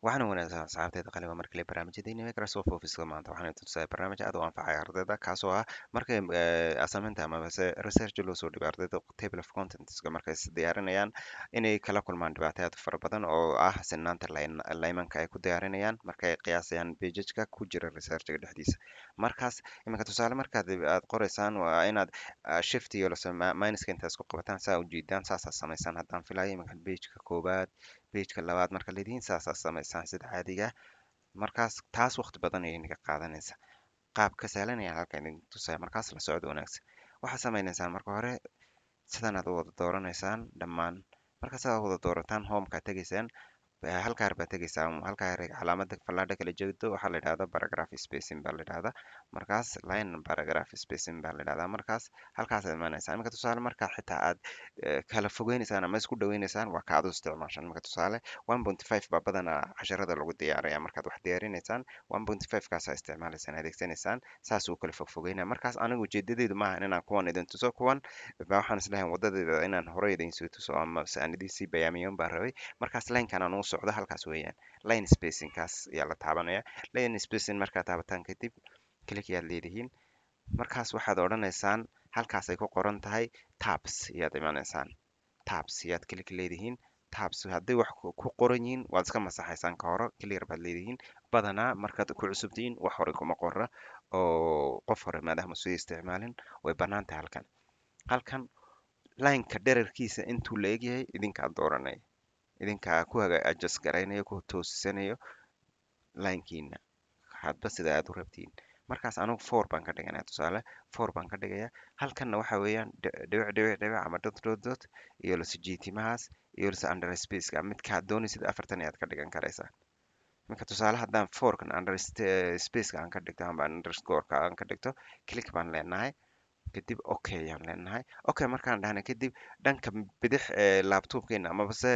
Waxaana wanaagsan asxaabteyda qaliba markale barnaamijyadeena Microsoft Office-ka. Maanta waxaan idin tusayaa barnaamij aad u anfacaya ardayda, kaasoo ah markay assignment ama base research loo soo dhigo ardayda, table of contentska markay is diyaarinayaan inay kala kulmaan dhibaato aad u fara badan oo ah sinaanta laymanka ay ku diyaarinayaan markay qiyaasayaan pageska ku jira researchga dhexdiisa. Markaas iminka tusaale markaad aad qoraysaan, waa inaad shift iyo minuska intaad isku qabataan saa u jiidaan, saasaa samaysaan haddaan filayo. Iminka pageka koowaad, pageka labaad marka leedihiin, saasaa samaysaan sida caadiga. Markaas taas waqti badan ayay naga qaadanaysa. Qaab ka sahlan ayaan halkan idin tusaya, markaas la socod wanaagsan. Waxaad sameynaysaan marka hore sidan aad u wada dooranaysaan dhammaan. Marka sidaad wada doorataan, homeka tegaysaan, halkaar baad tegaysaa, halkaar calaamada fallaadha kala jeedo. Waxaa la yidhahdaa paragraph spacing baa la yidhahdaa, markaas line paragraph spacing baa la yidhahdaa. Markaas halkaasaad imaanaysaa. Iminka tusaale markaa xitaa aad kala fogeynaysaan ama isku dhaweynaysaan, waa ka aad u isticmaashaan. Iminka tusaale 1.5 baa badanaa casharada lagu diyaaraya. Markaad wax diyaarinaysaan, 1.5 kaasaa isticmaalaysaan, adeegsanaysaan, saas uu kala fogfogeynaya. Markaas anigu ujeedadeydu maaha inaan kuwan idin tuso, kuwan baa waxaan isleeyahay wadadeeda inaan horey idin soo tuso ama se aan idin sii bayaamiyo baan rabay. Markaas linekan aan ugu socdo halkaas weeyaan, line spacingkaas ayaa la taabanaya. Line spacing markaad taabataan kadib, click ayaad leedihiin. Markaas waxaad odhanaysaan halkaasay ku qoran tahay tabs ayaad imanaysaan, tabs ayaad click leedihiin. Tabs haddii wax ku qoran yihiin, waad iska masaxaysaan ka hore, clear baad leedihiin. Badanaa markaad ku cusubtihiin wax hore kuma qora oo qof hore maadaama soo isticmaalin, way bannaan tahay. Halkan lineka dhererkiisa intuu la egyahay idinkaa dooranaya, idinkaa ku haga adjust garaynaya, ku toosisanayo linekiina hadba sida aad u rabtiin. Markaas anigu 4 baan ka dhiganaya, tusaale 4 baan ka dhigaya. Halkanna waxa weeyaan dhibic dhibic dhibic ama dot dot dot iyo lase jiitimahaas iyo lase under spaceka, midkaad doonaysid 40 ayaad ka dhigan karaysaa. Marka tusaale haddaan 4kan under spaceka aan ka dhigto ama underscoreka aan ka dhigto, click baan leenahay, kadib okay ayaan leenahay. Okay markaan dhahna kadib, dhanka bidix ee laptopkeena amaba se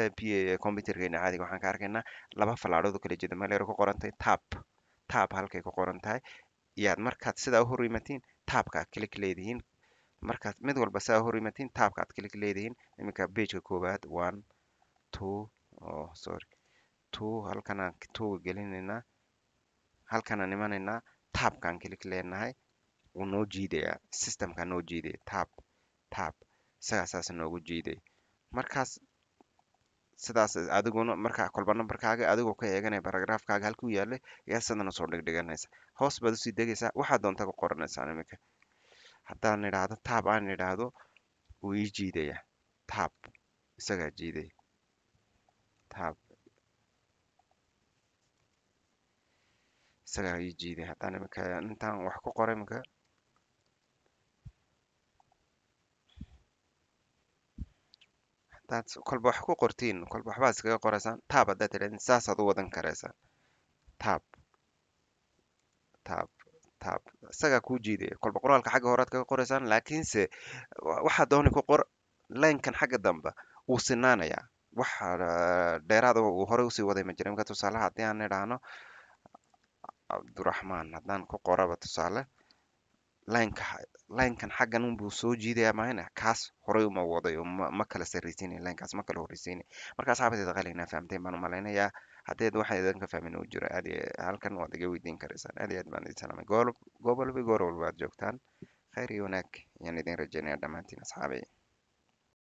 computerkeena caadiga waxaan ka arkaynaa laba fallaadhood oo kala jeeda, meel yar ku qoran tahay tab. Tab halkay ku qoran tahay yaad markaad sidaa u hor yimatiin tabka aad click leedihiin. Markaad mid walba sidaa u hor yimatiin, tabka aad click leedihiin. Iminka pageka koowaad, 1, 2, oh sorry, 2, halkanaan 2 gelinaynaa, halkanaan imanaynaa, tabkaan click leenahay, wuu noo jiidayaa, systemkaa noo jiidaya. Tab tab isagaa saas noogu jiiday. Markaas sidaas adiguna markaa kolba numberkaaga adigoo ka eeganaya paragraphkaaga halkuu yaalay ayaa sidan usoo dhigdhiganaysa. Hoos baad usii degaysaa, waxaad doonta ku qoranaysaan. Iminka haddaan idhaahdo tab aan idhaahdo, wuu ii jiidayaa, tab isagaa jiidaya, tab isagaa ii jiidaya. Haddaan iminka intaan wax ku qoray, iminka haddaad kolba wax ku qortiin, kolba waxbaad iskaga qoraysaan. Tab haddaad tidhahdin, saasaad u wadan karaysaan. Tab tab tab isagaa kuu jiidaya. Kolba qoraalka xagga horead kaga qoraysaan, laakiinse waxaa dooni ku qor, linekan xagga dambe wuu sinaanayaa, wax dheeraada uu horey usii waday ma jira. Imika tusaale haddii aan idhaahno Cabduraxmaan haddaan ku qoraba tusaale, lineka linekan xaggan unbuu soo jiidayaa maahane, kaas horey uma waday oo ma kala sarreysiinay, linekaas ma kala horreysiinay. Marka asxaabteeda qalina fahamteen baan u malaynayaa. Haddeed waxa idinka fahmin uu jiro, aad iyo halkan waad iga weydiin karaysaan. Aad iyo aad baan idin salaamay. Goob walba, goor walba aad joogtaan, khayr iyo wanaag ayaan idin rajaynaya dhammaantiin asxaabay.